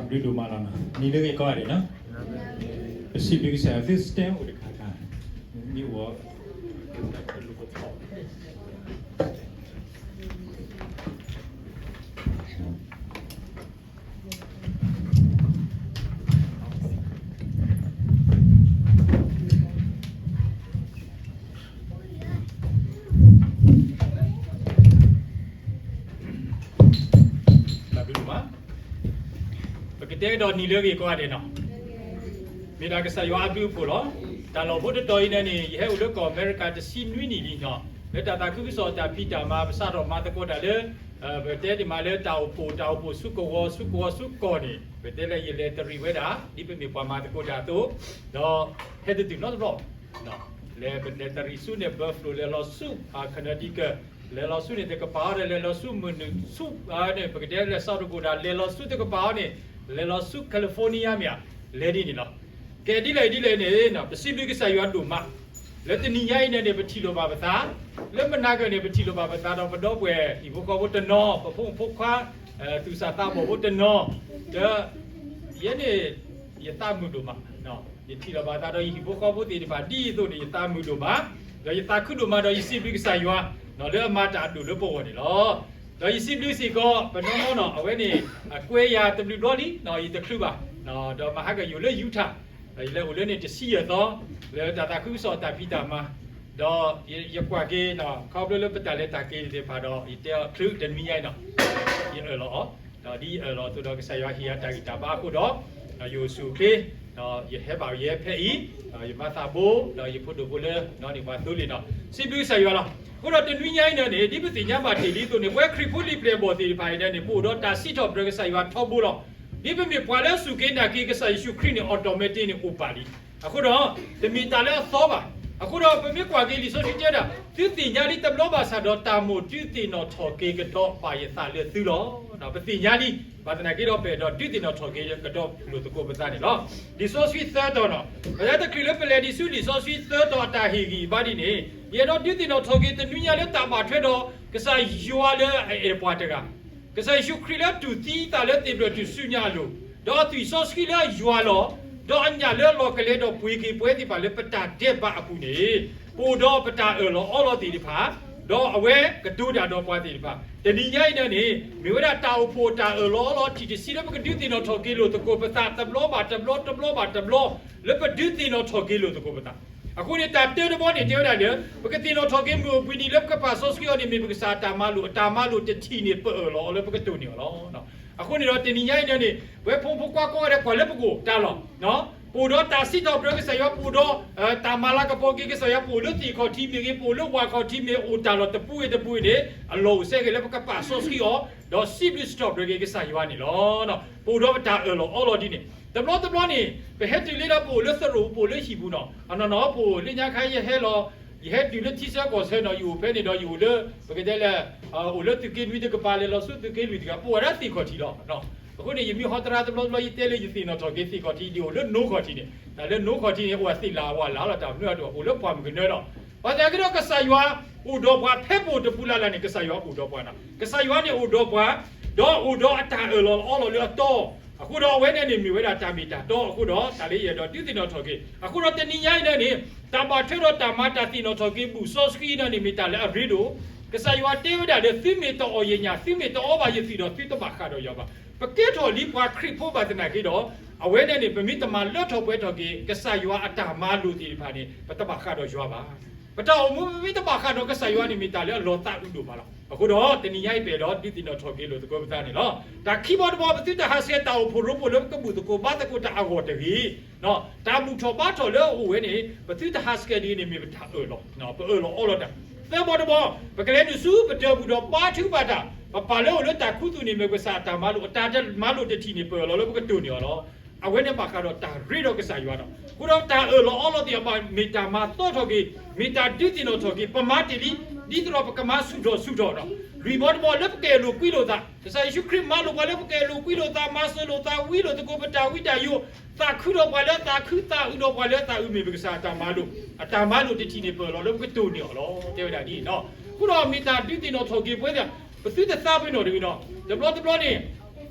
ဒုးဒိၣ်မးလီၤနီၤ, နံၤလၢဂ့ၤကိးဂၤဒဲးနီၤ, ပစံးဘျုးကစၢ်ယွၤ သု stand အိၣ်တခါခါ, မ့ၢ်ဝဲ တၢ်ဘျုးဒိၣ်မး, ပကတဲကဒီးနံၤလၢဂ့ၤကိးဂၤဒဲးနီၤ, မ့ၢ်ဒၣ်ကစၢ်ယွၤအဘျုးအဖှိၣ်လီၤ. တၢ်လီၢ်ဖိတတီၤအံၤန့ၣ်န့ၣ် ယဟဲအိၣ်လၢကီၢ်အမဲရကၤတဆံနွံနံၣ်လံနီၤ, လၢတၢ်သးခုကစီၣ်တၢ်ဖံးတၢ်မၤ ပစးထီၣ်မၤသကိးတၢ်လၢ ပတဲဒ်မးလၢတၢ်အိၣ်ဖှိၣ် တၢ်အိၣ်ဖှိၣ်ဆူကဝီၤ ဆူကဝီၤဆူကီၢ်န့ၣ် ပတဲလၢယလဲၤတရံးဝဲဒၣ် ဒ်ပမ့ၢ်ပှၤမၤသကိးတၢ်အသိး, ဒီးဟဲတတုၤနီတဘျီ လဲၤ လဲၤတရံးဆူန့ၣ် Buffalo လဲၤလီၤဆူ Connecticut လဲၤလီၤဆူန့ၣ်တကပၤအီၤဒီး လဲၤလီၤဆူမနုၤဆူ န့ၣ် ပကတဲလဲၤ South Dakota လဲၤလီၤဆူတကပၤအီၤန့ၣ် လဲၤလီၤဆူ California မ့ၢ်ဧါ, လဲၤဒ်န့ၣ်လီၤ. ကဲဒ်လဲၣ်ဒ်လဲၣ်န့ၣ် ပစံးဘျုးကစၢ်ယွၤဒိၣ်မး, လၢတနံၤညါအံၤန့ၣ်န့ၣ် ပထံၣ်လိာ်ဘၣ်ပသး, လၢမုၢ်နၤခီန့ၣ် ပထံၣ်လိာ်ဘၣ်ပသးဒီးပဒီပုၢ်ဝဲၢ်ဟံၣ်ဖိဃီဖိတနီၤ ပဖိမုၣ်ဖိခွါ သူၣ်စၢ်သးဘီၣ်ဖိတနီၤ, ဒီး ယဲန့ၣ် ယသးမုာ်ဒိၣ်မး, ယထံၣ်လိာ်ဘၣ်သးဒီးယဟံၣ်ဖိဃီဖိသ့ၣ်တဖၣ်ဒ်အံၤအသိးန့ၣ် ယသးမုာ်ဒိၣ်မး, ဒီးယသးခုဒိၣ်မးဒီးယစံးဘျုးကစၢ်ယွၤ လၢအမၤတၢ်အဒိၣ်လၢပဂီၢ်န့ၣ်လီၤ. ဒီးယစံးဘျုးစ့ၢ်ကီး ပနီၢ်နီၢ်နီၤ အဝဲန့ၣ် အကွဲးယၤတဘျုးဘျီလံ ယတချုးဘၣ်, ဒီးမဟါကယအိၣ်လၢ Utah ဒီးယလဲၤအိၣ်လၢန့ၣ်တဆံယဲၢ်သီ လၢတၢ်သးခုကစီၣ်တၢ်ဖံးတၢ်မၤ, ဒီးယကွၢ်က့ၤ ခီဖျိလၢပတၢ်လဲၤတၢ်က့ၤသ့ၣ်တဖၣ်ဒီး ယတဲအီၤချုးတနွံညါအံၤနီၤ ယအၢၣ်လီၤအီၤ, ဒီးဒ်ယအၢၣ်လီၤအသိးဒီးကစၢ်ယွၤဟ့ၣ်ယၤတၢ်ဂံၢ်တၢ်ဘါအဃိဒီး ဒီးယအိၣ်ဆူၣ်အိၣ်ချ့, ဒီးယဟဲဘၣ်ယဟဲဖဲအံၤ, ဒီးယမၤသးဘိ, ဒီးယဖိဒိၣ်ဖိလၢနီၢ်န့ၣ်ပှၤသိလ့ၣ်နီၤ, စံးဘျုးကစၢ်ယွၤလီၤ. အဃိဒီးတနွံညါအံၤန့ၣ်န့ၣ် ဒ်ပသ့ၣ်ညါဘၣ်တ့ၢ်လံအသိးန့ၣ် ပဝဲခရံာ်ဖိလံာ်ပျဲၢ်အဘီၣ်သ့ၣ်တဖၣ်အံၤန့ၣ်န့ၣ် ပအိၣ်ဒီးတၢ်စံးထီၣ်ပတြၢၤကစၢ်ယွၤထီဘိလီၤ. ဒ်ပမ့ၢ်ပှၤလၢအစူၢ်က့ၤနာ်က့ၤကစၢ်ယ့ၣ်ၡူးခရံာ်န့ၣ် automatic န့ၣ်အိၣ်ပာ်လံ. အဃိဒီး တမ့ၢ်တၢ်လၢအသီဘၣ်. အဃိဒီးပမ့ၢ်ကွၢ်က့ၤလံာ်စီဆှံတဲဒၣ် သုသ့ၣ်ညါလံတဘျီဘၣ်ဆၣ်ဒီး တၢ်မိၣ်ဒုးသ့ၣ်နီၣ်ထီၣ်က့ၤကဒီးပာ်ယသးလၢသုလီၤ. ပသ့ၣ်ညါလံ, ဘၣ်သနာ်က့ဒီး ပအဲၣ်ဒိးဒုးသ့ၣ်နီၣ်ထီၣ်က့ၤကဒီးလိာ်သကိးပသးန့ၣ်လီၤ. လံာ်စီဆှံသၢတီၤနီၤ, ပဝဲတချုးလၢပလဲၤဒံးဆူလံာ်စီဆှံသၢတီၤအတၢ်ဟ့ၣ်ဂံၢ်ဘါဒ်န့ၣ် ယအဲၣ်ဒိးဒုးသ့ၣ်နီၣ်ထီၣ်က့ၤတနွံညါလၢတၢ်ဘၣ်ထွဲဒီး ကစၢ်ယွၤလၢအအဲၣ်ပှၤတဂၤ ကစၢ်ယ့ၣ်ၡူးခရံာ်လၢအတူၢ်သံအသးလၢသ့ၣ်ဘျၢၣ်တုၤဆူညါအလိၤ, ဒီးအသွံၣ်စီဆှံလၢအယွၤလီၤ, ဒီးအညၣ်လၢအလီၤကလဲဒီးပှ့ၤက့ၤပဝဲသ့ၣ်တဖၣ်လၢပတၢ်ဒဲးဘးအပူၤန့ၣ်, ပအိၣ်ဒီးပတၢ်အၢၣ်လီၤအီလီၤသ့ၣ်တဖၣ်, ဒီးအဝဲကတိၤတၢ်ဒီးပှၤသ့ၣ်တဖၣ်, တနံၤညါအံၤန့ၣ်န့ၣ် မ့ၢ်ဝဲဒၣ်တၢ်အိၣ်ဖှိၣ်တၢ်အၢၣ်လီၤအီလီၤထံၣ်တဆံလၢပကဒုးသ့ၣ်နီၣ်ထီၣ်က့ၤလိာ်သကိးပသးတဘျီဘၣ်တဘျီ တဘျီဘၣ်တဘျီ, လၢပဒုးသ့ၣ်နီၣ်ထီၣ်က့ၤလိာ်သကိးပသး အဃိန့ၣ် တၢ်တၢတဘီန့ၣ် တဲဝဲဒၣ်လၢ ပကသ့ၣ်နီၣ်ထီၣ်က့ၤမုၢ်အိၣ်ဘှံးနံၤလၢပကပာ်စီဆှံအီၤန့ၣ် မ့ၢ်ပကစၢ်အတၢ်မၤလိာ်, အတၢ်မၤလိာ်တထံၣ်န့ၣ် ပအၢၣ်လီၤအီၤလၢပကတိၢ်န့ၢ်အီၤလီၤ. အဃိန့ၣ်ဒီးတနံၤညါအံၤန့ၣ်န့ၣ် ပဝဲဖိမုၣ်ဖိခွါကိးဂၤဒဲး ကွၢ်လၢပကအိၣ်တၢ်လီၢ်, ပအိၣ်ဒီးတၢ်စံးထီၣ်ပတြၢၤကစၢ်ယွၤ, ပအိၣ်ဒီး တၢ်မၤလၤကပီၤက့ၤကစၢ်ယွၤ, ပအိၣ်လၢသ့ၣ်ခီၣ်ထံးမ့ၢ်ဂ့ၤ, ပအိၣ်လၢဝၣ်ခီၣ်ထံးမ့ၢ်ဂ့ၤ, အိၣ်တၢ်လီၢ်တပူၤဂ့ၤတပူၤဂ့ၤန့ၣ် အလီၢ်အိၣ်စဲဂ့ၤလၢပကပာ်စီဆှံအီၤ, ဒီးစံးဘျုးစံးထီၣ်ပတြၢၤက့ၤကစၢ်ယွၤန့ၣ်လီၤ. ပအိၣ်ဒီးပတၢ်အၢၣ်လီၤအီလီၤဒ်န့ၣ် တဘျီတဘျီန့ၣ် ပဟဲတုၤလၢဒီးပအိၣ်လၢသရိာ်ပူၤ ပအိၣ်လၢဟံၣ်ပူၤနီၤ, အနီၢ်နီၢ်ပအိၣ်လၢညါခါ ယဟဲလီၤ, ယဟဲတုၤလၢထံဆၢကီၢ်ဆၢနီၤ, ယအိၣ်ဖဲန့ၣ်ဒီးယအိၣ်လၢ ပကတဲလၢ အိၣ်လၢသုးက့နွံတကပၤ လဲၤလီၤဆူသုးက့လွံၢ်တကပၤ ပအိၣ်ဝဲဒၣ်သ့ၣ်ခီၣ်ထံးလီၤ. အဃိန့ၣ် ယမ့ၢ်ဟီတရါတဘျီတဘျီ ယတဲလၢယသ့ၣ်နီၣ်ထီၣ်က့ၤသ့ၣ်ခီၣ်ထံး ဒ်အိၣ်လၢနိခီၣ်ထံးန့ၣ်, တၢ်လၢနိခီၣ်ထံးန့ၣ် အိၣ်ဝဲသ့ၣ်လၢ်ဝၣ်လၢ်လီၤ, တၢ်မနုၤအတအိၣ်လၢပှၢ်မုၢ်ကနၢလီၤ. ဘၣ်သနာ်က့ဒီးကစၢ်ယွၤအိၣ်ဒီးပှၤဖဲပအိၣ်တပူၤလၢ်လၢ်န့ၣ် ကစၢ်ယွၤအိၣ်ဒီးပှၤနီၤ, ကစၢ်ယွၤန့ၣ်အိၣ်ဒီးပှၤ, ဒီးအိၣ်ဒီးအတၢ်အၢၣ်လီၤအီလီၤလၢအတီ, အဃိဒီးအဝဲန့ၣ်န့ၣ် မ့ၢ်ဝဲဒၣ်တၢ်မ့ၢ်တၢ်တီအဃိဒီး တၢ်လၢယအဲၣ်ဒိးဒုးသ့ၣ်နီၣ်ထီၣ်က့ၤ, အဃိဒီးတနံၤညါအံၤန့ၣ်န့ၣ် တၢ်ဘၣ်ထွဲဒီးတၢ်မၤတၢ်သ့ၣ်နီၣ်ထီၣ်က့ၤ ဘူၣ်စီဆှံန့ၣ်န့ၣ် မ့ၢ်တၢ်လၢအရ့ဒိၣ်, ကစၢ်ယွၤတဲဝဲဒၣ်လၢ သုမ့ၢ်တအီၣ်ယညၣ် သုမ့ၢ်တအီဘၣ်ယသွံၣ်ဒီး သုတဘၣ်ဃးဒီးယွၤဘၣ်. ပကဲထီၣ်လံပှၤခရံာ်ဖိဘၣ်သနာ်က့ဒီး အဝဲန့ၣ်န့ၣ် ပမ့ၢ်တမၤလၢထီၣ်ပှဲၤထီၣ်က့ၤ ကစၢ်ယွၤအတၢ်မၤလိာ်သ့ၣ်တဖၣ်န့ၣ် ပတဘၣ်ဃးဒီးယွၤဘၣ်. ပတၢ်အိၣ်မူပမ့ၢ်တဘၣ်ဃးဒီးကစၢ်ယွၤန့ၣ် မ့ၢ်တၢ်လၢအလီၤသးအုးဒိၣ်မးလီၤ. အဃိဒီးတနံၤညါအံၤ ပအဲၣ်ဒိးဒုးသ့ၣ်နီၣ်ထီၣ်က့ၤလိာ်သကိးပသးန့ၣ်လီၤ. တၢ်ခံဘီတဘီ ပသုတဟးဆှဲးတၢ်အိၣ်ဖှိၣ်ရိဖှိၣ်လၢပကဘူၣ်သကိးဘါသကိးတၢ်အဂီၢ်တဂ့ၤ, တၢ်ဘူၣ်ထီၣ်ဘါထီၣ်လၢအအိၣ်ဝဲန့ၣ် ပသုတဟးဆှဲးတဂ့ၤန့ၣ် မ့ၢ်ပတၢ်အၢၣ်လီၤ, ပအၢၣ်လီၤအီလီၤတၢ်. သၢဘီတဘီ ပကလဲၤနုာ်ဆူပဒၢးပူၤဒီးဘါထုကဖၣ်တၢ်, ပပာ်လၢအိၣ်လၢတၢ်ခူသူၣ်န့ၣ် မ့ၢ်ကစၢ်အတၢ်မၤလိာ်, အတၢ်မၤလိာ်တထံၣ်န့ၣ် ပအၢၣ်လီၤလၢပကတိၢ်န့ၢ်အီၤလီၤ. အဝဲန့ၣ်ဘၣ်ဃးဒီးတၢ်ရ့ဒီးကစၢ်ယွၤဒီး အဃိဒီးတၢ်အၢၣ်လီၤအီလီၤသ့ၣ်တဖၣ် မ့ၢ်တၢ်မၤသီထီၣ်က့ၤ, မ့ၢ်တၢ်ဒုးသ့ၣ်နီၣ်ထီၣ်က့ၤ, ပမၤတ့ၢ်လံ, ဒ်သိးဒီးပကမၤဆူၣ်ထီၣ်ဆူၣ်ထီၣ်ဒီး လွံၢ်ဘီတဘီလၢပကအဲၣ်လိာ်ကွံလိာ်သး, ကစၢ်ယ့ၣ်ၡူးခရံာ်မၤလိာ်ပှၤလၢပကအဲၣ်လိာ်ကွံလိာ်သး, မၤစၢၤလိာ်သး, ဝံလိာ်သကိးပတၢ်ဝံတၢ်ယိာ်, သးခုဒီးပှၤလၢအသးခု, သးအုးဒီးပှၤလၢအသးအုးမ့ၢ်ပကစၢ်အတၢ်မၤလိာ်, အတၢ်မၤလိာ်တထံၣ်န့ၣ် ပအၢၣ်လီၤလၢပကတိၢ်န့ၢ်အီၤလီၤ. တဲဝဲဒၣ်ဒ်န့ၣ်ဒီး အဃိဒီးမ့ၢ်တၢ်ဒုးသ့ၣ်နီၣ်ထီၣ်က့ၤပဝဲသ့ၣ်, ပသုတသးပ့ၤနီၣ်တဂ့ၤဒီး တဘျီတဘျီန့ၣ်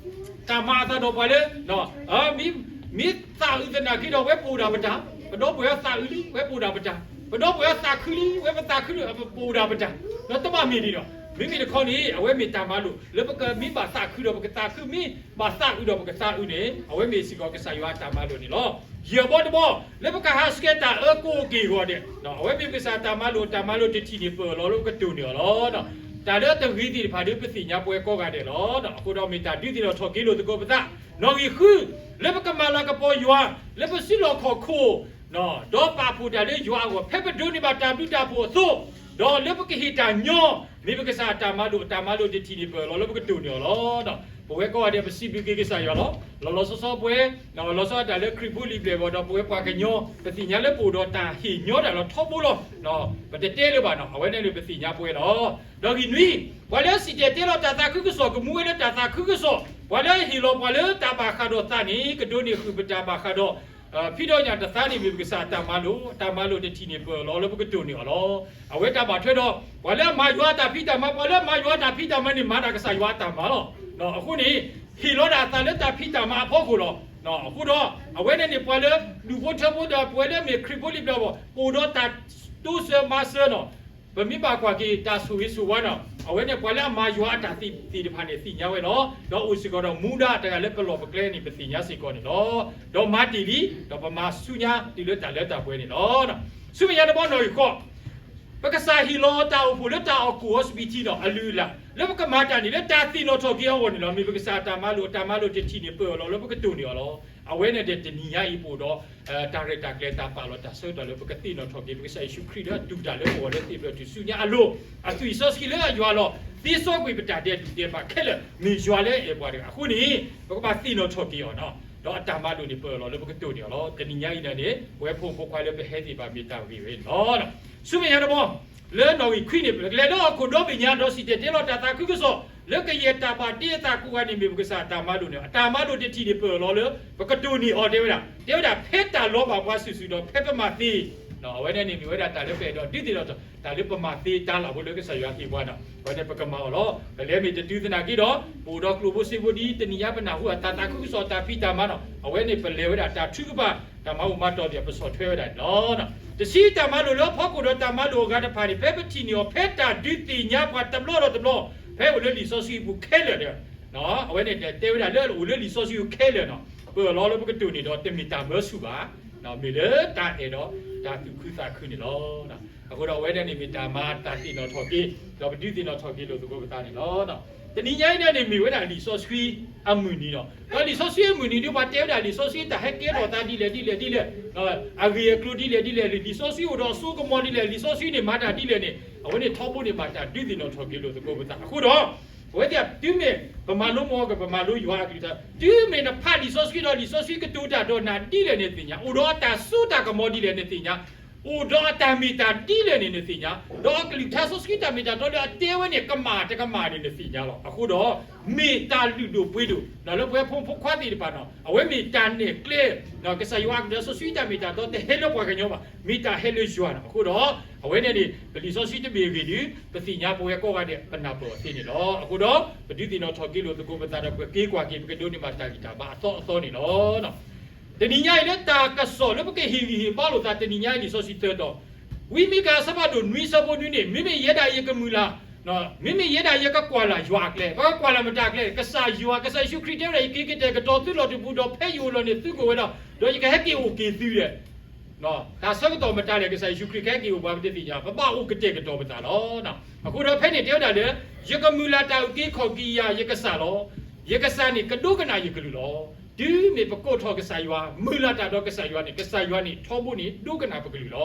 တၢ်မၤအသးဒီးပှၤလၢ မ့ၢ်သးအုးသနာ်က့ဒီး ဝဲပအိၣ်ဒၣ်ပတၢ်, ပဒီပုၢ်ဝဲၢ်သးအုးလံ ဝဲပအိၣ်ဒၣ်ပတၢ်, ပဒီပုၢ်ဝဲၢ်သးခုလံ ဝဲပသးခုလံ ပအိၣ်ဒၣ်ပတၢ်, ဒီးတဘၣ်မ့ၢ်ဒ်ဒီး မ့မ့ၢ်တခီန့ၣ် အဝဲမ့ၢ်တၢ်မၤလိာ် လၢပကမ့ၢ်ဘၣ်သးခုဒီးပကသးခု မ့ၢ်ဘၣ်သးအုးဒီးပကသးအုးန့ၣ် အဝဲမ့ၢ်စ့ၢ်ကီးကစၢ်ယွၤအတၢ်မၤလိာ်န့ၣ်လီၤ. ယဲၢ်ဘီတဘီ လၢပကဟးဆှဲးတၢ်အၢကိးက့ၢ်ဂီၤဒဲး အဝဲမ့ၢ်ပကစၢ်တၢ်မၤလိာ် တၢ်မၤလိာ်တထံၣ်န့ၣ် ပၢၢ်လီၤလၢပကတိၢ်န့ၢ်အီၤလီၤ. တၢ်လၢအတဂ့ၤသ့ၣ်တဖၣ်ဒီး ပသ့ၣ်ညါပဝဲကိးဂၤဒဲးလီၤ. အဃိဒီးမ့ၢ်တၢ်ဒုးသ့ၣ်နီၣ်ထီၣ်က့ၤလိာ်သကိးပသး နီၣ်ဂံၢ်ဃု လၢပကမၤလၤကပီၤယွၤ လၢပစုလီၢ်ခီၣ်ခိၣ် ဒီးပာ်ဖှိၣ်တၢ်လၢယွၤအဂီၢ် ဖဲပဒိးန့ၢ်ဘၣ်တၢ်ဘျုးတၢ်ဖှိၣ်အသိး, ဒီးလၢပကဟ့ၣ်တၢ်ညီ မ့ၢ်ပကစၢ်အတၢ်မၤလိာ် အတၢ်မၤလိာ်တထံၣ်န့ၣ် ပၢၢ်လီၤလၢပကတိၢ်န့ၢ်အီၤလီၤ. ပဝဲကိးဂၤဒဲး ပစံးဘျုးက့ၤကစၢ်ယွၤလီၤ. လီၤလီၤဆီဆီပဝဲ လီၤဆီဒၣ်တၢ်လၢခရံာ်ဖိလံာ်ဘျဲၣ်ဂီၤဒီး ပဝဲပှၤကညီ ပသ့ၣ်ညါလၢပအိၣ်ဒီးတၢ်ဟ့ၣ်ညီတၢ်လီၤထီဘိလီၤ. ပတတဲလၢၤဘၣ်နီၤ အဝဲန့ၣ်န့ၣ် ပသ့ၣ်ညါပဝဲလီၤ. ဒီးဂံၢ်နွံ ပှၤလၢအစံၣ်တဲၤတဲလီၤတၢ်သးခုကစီၣ် ကမူဝဲလၢတၢ်သးခုကစီၣ်, ပှၤလၢအဟ့ၣ်လီၤပှၤလၢတၢ်ဘၣ်ဃးဒီးသးန့ၣ် ကဒိးန့ၢ်ဃုာ်ပတၢ်ဘၣ်ဃးဒီး ဖံးဒီးညၣ်တသါန့ၣ် မ့ၢ်ပကစၢ်အတၢ်မၤလိာ်, တၢ်မၤလိာ်တထံၣ်န့ၣ် ပၢၢ်လီၤလၢပကတိၢ်န့ၢ်အီၤလီၤ. အဝဲတၢ်ဘၣ်ထွဲဒီး ပှၤလၢအမၤယွၤအတၢ်ဖံးတၢ်မၤ, ပှၤလၢအမၤယွၤအတၢ်ဖံးတၢ်မၤန့ၣ် မၤတၢ်ကစၢ်ယွၤအတၢ်မၤလီၤ. အဃိန့ၣ် ဟ့ၣ်လီၤဒၣ်အသးလၢတၢ်ဖံးတၢ်မၤအဖီခိၣ်လီၤ. အဃိဒီး အဝဲန့ၣ်န့ၣ် ပှၤလၢဒူၣ်ဖိထၢဖိဒီး ပဝဲလၢမ့ၢ်ခရံာ်ဖိလံာ်ဘျဲၣ်ဂီၤ ပအိၣ်ဒီးတၢ်တိစၢၤမၤစၢၤနီၤ ပမ့ၢ်ဘၣ်ကွၢ်က့ၤတၢ်ဆိၣ်ဂ့ၤဆိၣ်ဝါနီၤ အဝဲန့ၣ် ပှၤလၢအမၤယွၤအတၢ်သ့ၣ်တဖၣ်န့ၣ် သ့ၣ်ညါဝဲလီၤ. ဒီးအိၣ်စ့ၢ်ကီးဒီးမူဒါတဂၤလၢပလီၢ်ပကျဲန့ၣ် ပသ့ၣ်ညါစ့ၢ်ကီးန့ၣ်လီၤ. ဒီးမၤတ့ၢ်လံ ဒီးပမၤဆူညါတုၤလၢတၢ်လၢတၢ်ပှဲၤန့ၣ်လီၤ. ဆူမဲာ်ညါတဘီနီၣ်ဂံၢ်ဃိး ပကစၢ်ဟ့ၣ်လီၤတၢ်အိၣ်ဖှိၣ်လၢတၢ်အီၣ်ကိၣ်အီစပံးထံနီၤ အလုၢ်အလၢ် လၢပကမၤတၢ်န့ၣ် လၢတၢ်သ့ၣ်နီၣ်ထီၣ်က့ၤအဂီၢ်န့ၣ်လီၤ. မ့ၢ်ပကစၢ်အတၢ်မၤလိာ် အတၢ်မၤလိာ်တထံၣ်န့ၣ် ပၢၢ်အီၤလီၤလၢပကတိၢ်န့ၢ်အီၤလီၤ. အဝဲန့ၣ်ဒီးတနံၤညါအံၤ ပအိၣ်ဒီး တၢ်ရဲၣ်တၢ်ကျဲၤတၢ်ပာ်လီၤတၢ်ဆၢကတီၢ်လၢပကသ့ၣ်နီၣ်ထီၣ်က့ၤ ပကစၢ်ယ့ၣ်ၡူးခရံာ်လၢအတူၢ်တၢ်လၢပဂီၢ်လၢသ့ၣ်ဖျၢၣ်ထူၣ်စုညါအလိၤ အသွံၣ်စီဆှံလၢအယွၤလီၤ. သ့စီကွံာ်ပတၢ်ဒဲးဒူၣ်ဒဲးဘးခဲလၢာ် မ့ၢ်ယွၤလၢအအဲၣ်ပှၤတဂၤအဃိန့ၣ် ပကဘၣ်သ့ၣ်နီၣ်ထီၣ်က့ၤအီၤနီၤ. ဒီးအတၢ်မၤလိာ်န့ၣ် ပၢၢ်အီၤလီၤလၢပကတိၢ်န့ၢ်အီၤလီၤ. တနံၤညါအံၤန့ၣ်န့ၣ် ပဝဲဖိမုၣ်ဖိခွါလၢပဟဲသ့ၣ်တဖၣ်မ့ၢ်တၢ်ဂ့ၢ်ဝဲန့ၣ်လီၤ. ဆူမဲာ်ညါတဘီ လၢနီၣ်ဂံၢ်ခွံန့ၣ် ပကလဲၤလၢဟီၣ်ခိၣ်ဒီဘ့ၣ်ညါ ဒီးစံၣ်တဲၤတဲလီၤတၢ်သးခုကစီၣ် လၢကယဲၢ်တၢ်ဘၣ်တ့အသးကိးဂၤန့ၣ် မ့ၢ်ပကစၢ်အတၢ်မၤလိာ်န့ၣ် အတၢ်မၤလိာ်တထံၣ်န့ၣ် ပၢၢ်အီၤလီၤလၢ ပကတိၢ်န့ၢ်အီၤတဲဝဲဒၣ် တဲဝဲဒၣ် ဖဲတၢ်လီၤဘၣ်ပှၤစုာ်စုာ်ဒီး ဖဲပမၤသ့ အဝဲန့ၣ်န့ၣ်မ့ၢ်ဝဲဒၣ်တၢ်လၢပအဲၣ်ဒိးဒုးသ့ၣ်နီၣ်ထီၣ် တၢ်လၢပမၤသ့တၢ်လၢ်ဖိလၢကစၢ်ယွၤဟ့ၣ်ပှၤနီၤ အဝဲန့ၣ်ပကမၤအီၤလီၤ. ပလဲၤမ့ၢ်တတုၤသနာ်က့ဒီး ပအိၣ်ဒီးကျိၣ်ဖိစ့ဖိဒ် တနံၤညါပနၢ်ဟူအတၢ်သးခုကစီၣ်တၢ်ဖံးတၢ်မၤနီၤ အဝဲန့ၣ်ပလဲၤဝဲဒၣ်တၢ်ထုကဖၣ် တၢ်မၤအိၣ်မၤတီၢ်သ့ၣ် ပဆီၣ်ထွဲဝဲဒၣ်န့ၣ်လီၤ. တဆံတၢ်မၤလိာ်လၢအဖီခိၣ်ဒီးတၢ်မၤလိာ်အဂၤတဖၣ်န့ၣ် ဖဲပထံၣ်န့ၢ်အီၤ ဖဲတၢ်ဒုးသ့ၣ်ညါပှၤတဘျီဒီးတဘျီ ဖဲအိၣ်လၢလံာ်စီဆှံအပူၤခဲလၢာ်ဒီး အဝဲန့ၣ်တဲဝဲဒၣ်လၢအိၣ်လၢလံာ်စီဆှံအပူၤခဲလၢာ်နီၤ ပၢၢ်အီၤလီၤလၢပကတိၢ်န့ၢ်ဒီး တမ့ၢ်တၢ်မၢဆူၣ်ဘၣ် မ့ၢ်လၢတၢ်အဲၣ်ဒီးတၢ်သူၣ်ခုသးခုန့ၣ်လီၤ. အဃိဒီးအဝဲဒၣ်န့ၣ်မ့ၢ်တၢ်မၤတၢ်သ့ၣ်နီၣ်ထီၣ်က့ၤ ဒီးပဒုးသ့ၣ်နီၣ်ထီၣ်က့ၤလိာ်သကိးပသးန့ၣ်လီၤ. တနံၤညါအံၤဒၣ်န့ၣ် မ့ၢ်ဝဲဒၣ်လံာ်စီဆှံအမုၢ်နံၤနီၤ ဒီးလံာ်စီဆှံအမုၢ်နံၤဒ်ပှၤတဲဝဲဒၣ်လံာ်စီဆှံတၢ်ဟဲကဲထီၣ်သးဒ်လဲၣ်ဒ်လဲၣ်ဒ်လဲၣ် အဂ့ၢ်အကျိၤဒ်လဲၣ်ဒ်လဲၣ် လံာ်စီဆှံအိၣ်ဒီးအစိကမီၤဒ်လဲၣ် လံာ်စီဆှံန့ၣ်မၤတၢ်ဒ်လဲၣ်န့ၣ် အဝဲန့ၣ်ထီဘိန့ၣ်ဘၣ်တၢ်ဒုးသ့ၣ်နီၣ်ထီၣ်က့ၤလိာ်သကိးပသးအဃိဒီး အဝဲသ့ၣ်တုၤမ့ၢ်ပမၤလိမီၤက့ၤ ပမၤလိယွၤအကလုၢ်ကထါ တုၤမ့ၢ်နဖးလံာ်စီဆှံဒီးလံာ်စီဆှံကတိၤတၢ်ဒီးနၤဒ်လဲၣ်န့ၣ်သ့ၣ်ညါ အိၣ်ဒီးအတၢ်စိတၢ်ကမီၤဒ်လဲၣ်န့ၣ်သ့ၣ်ညါ အိၣ်ဒီးအတၢ်မ့ၢ်တၢ်ဒ်လဲၣ်န့ၣ်နသ့ၣ်ညါ ဒီးအကလုၢ်ကထါစီဆှံတၢ်မ့ၢ်တၢ်တီလၢအတဲဝဲန့ၣ် ကမၣ်တကမၣ်န့ၣ်နသ့ၣ်ညါလီၤ. အဃိဒီး မ့ၢ်တၢ်လုၢ်ဒိၣ်ပှ့ၤဒိၣ် လၢပဝဲဖိမုၣ်ဖိခွါသ့ၣ်တဖၣ်နီၤ အဝဲမ့ၢ်တၢ်နဲၣ်ကျဲ ကစၢ်ယွၤအကလုၢ်ကထါစီဆှံတၢ်မ့ၢ်တၢ်တီတဟဲလၢပှၤကညီဘၣ် မ့ၢ်တၢ်ဟဲလၢယွၤနီၤ အဃိဒီး အဝဲန့ၣ်န့ၣ် ပလံာ်စီဆှံတဘ့ၣ်အဂ့ၢ်ဒုး ပသ့ၣ်ညါပဝဲကိးဂၤဒဲး ပနၢ်ပၢၢ်အီၤသ့န့ၣ်လီၤ. အဃိဒီး ပဒုးသ့ၣ်နီၣ်ထီၣ်က့ၤလိာ်သကိးပသးဒီး ပက့ၤကွၢ်က့ၤ ပကဒိးန့ၢ်ဘၣ်တၢ်ဂံၢ်တၢ်ဘါအသီအသီန့ၣ်လီၤ. တနံၤညါအံၤလၢတၢ်ကစီၣ်လၢပကဟ့ၣ်ဂံၢ်ဟ့ၣ်ဘါလိာ်သးတနံၤညါအံၤ လံာ်စီဆှံသၢတီၤ ဝံမံကၤအဆၢဖးဒိၣ်နွံအဆၢဖိနွံန့ၣ် မ့မ့ၢ်ယဲဒၣ်ယကမုၢ်လၢ် မ့မ့ၢ်ယဲဒၣ်ယကကွၢ်လၢ်ယွၤအကျဲ ပကကွၢ်လၢ်မတၤအကျဲ ကစၢ်ယွၤ ကစၢ်ယ့ၣ်ၡူးခရံာ်တဲဝဲဒၣ် ယက့ၤကတဲာ်ကတီၤသုလီၢ်တပူၤ ဒီးဖဲယအိၣ်လီၢ်န့ၣ်သုကအိၣ်ဝဲလီၤ ဒီးယကဟဲက့ၤအိၣ်က့ၤသုဒီး တၢ်ဆၢကတီၢ်မတၤလဲၣ် ကစၢ်ယ့ၣ်ၡူးခရံာ်ကဟဲက့ၤအိၣ်ပှၤပတသ့ၣ်ညါ ပဘၣ်အိၣ်ကတဲာ်ကတီၤပသးလီၤ. အဃိဒီးဖဲန့ၣ်တဲဝဲဒၣ်လၢ ယကမုၢ်လၢ်တၢ်အုၣ်က့ၤခီၣ်က့ၤယၤယကစၢ်လီၤ. ယကစၢ်န့ၣ်ကဒိကနၣ်ယကလုၢ်လီၤ. တုၤမ့ၢ်ပကိးထီၣ်ကစၢ်ယွၤ မုၢ်လၢ်တၢ်ဒီးကစၢ်ယွၤန့ၣ် ကစၢ်ယွၤန့ၣ်ထီဘိန့ၣ်ဒိကနၣ်ပကလုၢ်လီၤ.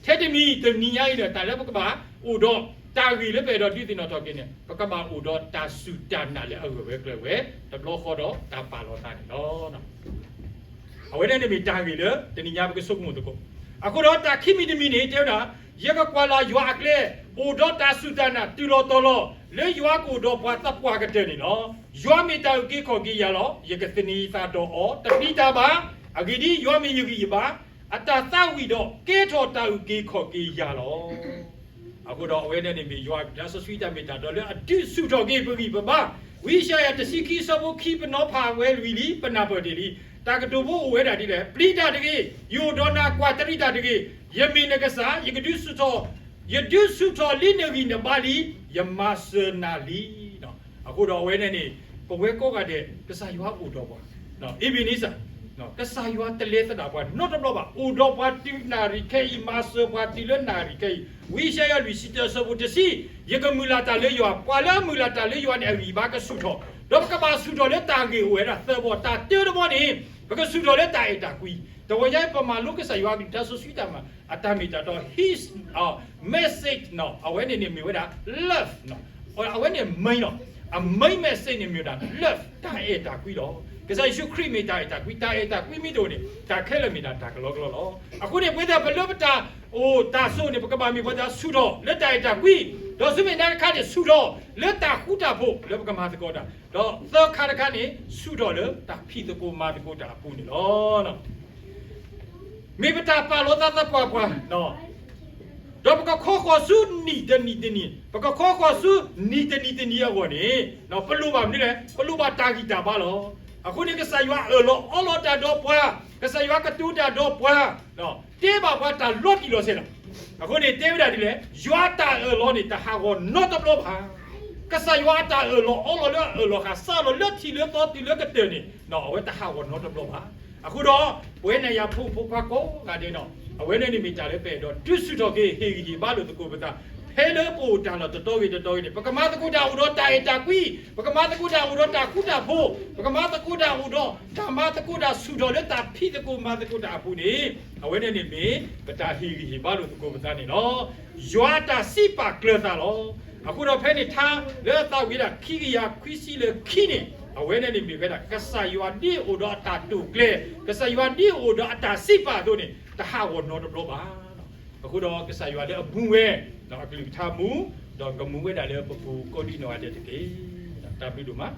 ထဲတမံၤတနံၤညါအံၤဒီး တၢ်လၢပကဘၣ်အိၣ်ဒီးတၢ်ဂ့ၢ်လၢပအဲၣ်ဒိးဒုးသ့ၣ်နီၣ်ထီၣ်က့ၤန့ၣ် ပကဘၣ်အိၣ်ဒီးတၢ်စူၢ်တၢ်နာ်လၢအဂၢၢ်ဝဲကျၢၤဝဲ တဘျီဃီဒီးတၢ်ပာ်လီၤသးန့ၣ်လီၤ. အဝဲန့ၣ်န့ၣ်မ့ၢ်တၢ်ဂ့ၢ်လၢတနံၤညါပကဆိကမိၣ်သကိး. အဃိဒီးတၢ်ခံမံၤတမံၤန့ၣ် တဲဝဲဒၣ် ယကကွၢ်လၢ်ယွၤအကျဲ အိၣ်ဒီးတၢ်စူၢ်တၢ်နာ်တုၤလီၤတီၤလီၤ လၢယွၤကအိၣ်ဒီးပှၤသပှၢ်ကတၢၢ်န့ၣ်လီၤ. ယွၤမ့ၢ်တၢ်အုၣ်က့ၤခီၣ်က့ၤယၤလီၤ. ယကသန့ၤသးဒီးအီၤတပျံၤတၢ်ဘၣ်. အဂ့ၢ်ဒ်အံၤ, ယွၤမ့ၢ်ယဂံၢ်ယဘါ, အတၢ်သးဝံၣ်ဒီးကဲထီၣ်တၢ်အုၣ်က့ၤခီၣ်က့ၤယၤလီၤ. အဃိဒီးအဝဲန့ၣ်န့ၣ်မ့ၢ်ယွၤအကလုၢ်ကထါစီဆှံတၢ်မ့ၢ်တၢ်တီလၢအဒုးဆူၣ်ထီၣ်က့ၤပဂံၢ်ပဘါ ဝံယၡါယၤတဆံခံအဆၢဖိခံ ပနီၤဖးဝဲဝံၤလံ ပနၢ်ပၢၢ်တ့ၢ်လံ. တၢ်ကတိၤဖိအိၣ်ဝဲဒၣ်ဒ်လဲၣ်, ပျံၤတၢ်တဂ့ၤ, ယအိၣ်ဒီးနၤ, ကွၢ်တရံးတၢ်တဂ့ၤ, ယမ့ၢ်နကစၢ်, ယကဒုးဆူၣ်ထီၣ်, ယဒုးဆူၣ်ထီၣ်လံနဂံၢ်နဘါလံ, ယမၤစၢၤနၤလံ. အဃိဒီးအဝဲန့ၣ်န့ၣ် ပဝဲကိးဂၤဒဲး ကစၢ်ယွၤအိၣ်ဒီးပှၤ, အ့ဘ့နံစၢ်, ကစၢ်ယွၤတလဲၤသဒၣ်ပှၤနီတဘျီဘၣ်, အိၣ်ဒီးပှၤတုၤနၣ်ရံၣ်ခဲအံၤ, မၤစၢၤပှၤတုၤလၢနၣ်ရံၣ်ခဲအံၤ. ဝံယၡါယၤလွံၢ်ဆံတၢအဆၢဖိတဆံ, ယကမုၢ်လၢ်တၢ်လၢယွၤ, ပှၤလၢအမုၢ်လၢ်တၢ်လၢယွၤန့ၣ် အဂံၢ်ဘါကဆူၣ်ထီၣ်, ဒီးပကဘၣ်ဆူၣ်ထီၣ်လၢတၢ်ဂ့ၢ်အိၣ်ဝဲဒၣ်သၢဘီ, တၢ်တၢတဘီန့ၣ် ပကဆူၣ်ထီၣ်လၢတၢ်အဲၣ်တၢ်ကွံ. တဝီညါပမၤလိကစၢ်ယွၤအကလုၢ်ကထါစီဆှံတၢ်မၤ, အတၢ်မ့ၢ်တၢ်တီ his message နီၤ, အဝဲန့ၣ်န့ၣ်မ့ၢ်ဝဲဒၣ် love နီၤ, အဝဲန့ၣ် main နီၤ, အ main message န့ၣ်မ့ၢ်ဝဲဒၣ် love တၢ်အဲၣ်တၢ်ကွံလီၤ. ကစၢ်ယ့ၣ်ၡူးခရံာ်မ့ၢ်တၢ်အဲၣ်တၢ်ကွံ, တၢ်အဲၣ်တၢ်ကွံမ့ၢ်တအိၣ်န့ၣ် တၢ်ခဲလၢာ်မ့ၢ်ဒၣ်တၢ်ကလီကလီလီၤ. အဃိန့ၣ် ပဝဲသ့ၣ်ပလၢပတၢ်အိၣ်တၢ်ဆိးန့ၣ် ပကဘၣ်မ့ၢ်ပှၤသ့ၣ်ဆူၣ်ထီၣ်လၢတၢ်အဲၣ်တၢ်ကွံ, ဒီးဆူမဲာ်ညါတခါန့ၣ် ဆူၣ်ထီၣ်လၢတၢ်ဃူတၢ်ဖိးလၢပကမၤသကိးတၢ်, ဒီးသၢခါတခါန့ၣ် ဆူၣ်ထီၣ်လၢတၢ်ဖံးသကိးမၤသကိးတၢ်အပူၤန့ၣ်လီၤ. မ့ၢ်ပတၢ်ပာ်လီၤသးသပှၢ်ပှၢ်, ဒီးပကခီဃီၤဆူနံၣ်တနံၣ်တနံၣ်, ပကခီဃီၤဆူနံၣ်တနံၣ်တနံၣ်အဂီၢ်န့ၣ် ပလိၣ်ဘၣ်မနုၤလဲၣ်, ပလိၣ်ဘၣ်တၢ်ဂံၢ်တၢ်ဘါလီၤ. အဃိန့ၣ် ကစၢ်ယွၤအၢၣ်လီၤအီလီၤတၢ်ဒီးပှၤ, ကစၢ်ယွၤကတိၤတၢ်ဒီးပှၤ, တဲဘၣ်ပှၤတၢ်လီၤတံၢ်လီၤဆဲးလီၤ. အဃိန့ၣ် တဲဝဲဒၣ်ဒ်လဲၣ်, ယွၤအတၢ်အၢၣ်လီၤန့ၣ် တဟးဂီၤနီတဘျီဘၣ်. ကစၢ်ယွၤအတၢ်အၢၣ်လီၤအီလီၤလၢအအၢၣ်လီၤဃာ်စးလီၤလၢထံးလၢသီတုၤလၢကတၢၢ်န့ၣ် အဝဲတဟးဂီၤနီတဘျီဘၣ်. အဃိဒီး ပဝဲနၤယၤဖိမုၣ်ဖိခွါကိးဂၤဒဲးနီၤ, အဝဲန့ၣ်န့ၣ်မ့ၢ်တၢ်လၢပအဲၣ်ဒိးတုၤဆူၣ်ထီၣ်က့ၤ ဟ့ၣ်ဂံၢ်ဟ့ၣ်ဘါလိာ်သကိးပသး, ဖဲလၢပအိၣ်တၢ်လီၢ်တတီၤဂ့ၤတတီၤဂ့ၤန့ၣ် ပကမၤသကိးတၢ်အိၣ်ဒီးတၢ်အဲၣ်တၢ်ကွံ, ပကမၤသကိးတၢ်အိၣ်ဒီးတၢ်ဃူတၢ်ဖိး, ပကမၤသကိးတၢ်အိၣ်ဒီးတၢ်မၤသကိးတၢ်ဆူၣ်ထီၣ်လၢတၢ်ဖံးသကိးမၤသကိးတၢ်အပူၤန့ၣ် အဝဲန့ၣ်န့ၣ်မ့ၢ် ပတၢ်ဟ့ၣ်ဂံၢ်ဟ့ၣ်ဘါလိာ်သကိးပသးန့ၣ်လီၤ. ယွၤအတၢ်စံးပာ်ကျၢၤသးလီၤ. အဃိဒီးဖဲန့ၣ် ထါလၢအသးဝံၤဒၣ်ခံကယၤခွံဆံလၢခံန့ၣ် အဝဲန့ၣ်န့ၣ်မ့ၢ်ဝဲဒၣ် ကစၢ်ယွၤဒ်အိၣ်ဒီးအတၢ်တိာ်ကျဲၤ, ကစၢ်ယွၤဒ်အိၣ်ဒီးအတၢ်စံးပာ်အသိးန့ၣ် တဟးဂီၤနီတဘျီဘၣ်. အဃိဒီးကစၢ်ယွၤလၢအမူဝဲ အကလုၢ်ကထါမူ, ဒီးကမူဝဲဒၣ်လၢပပူၤကိးဒံနီၢ်ဂၤဒဲးတက့ၢ်. တၢ်ဘျုးဒိၣ်မး.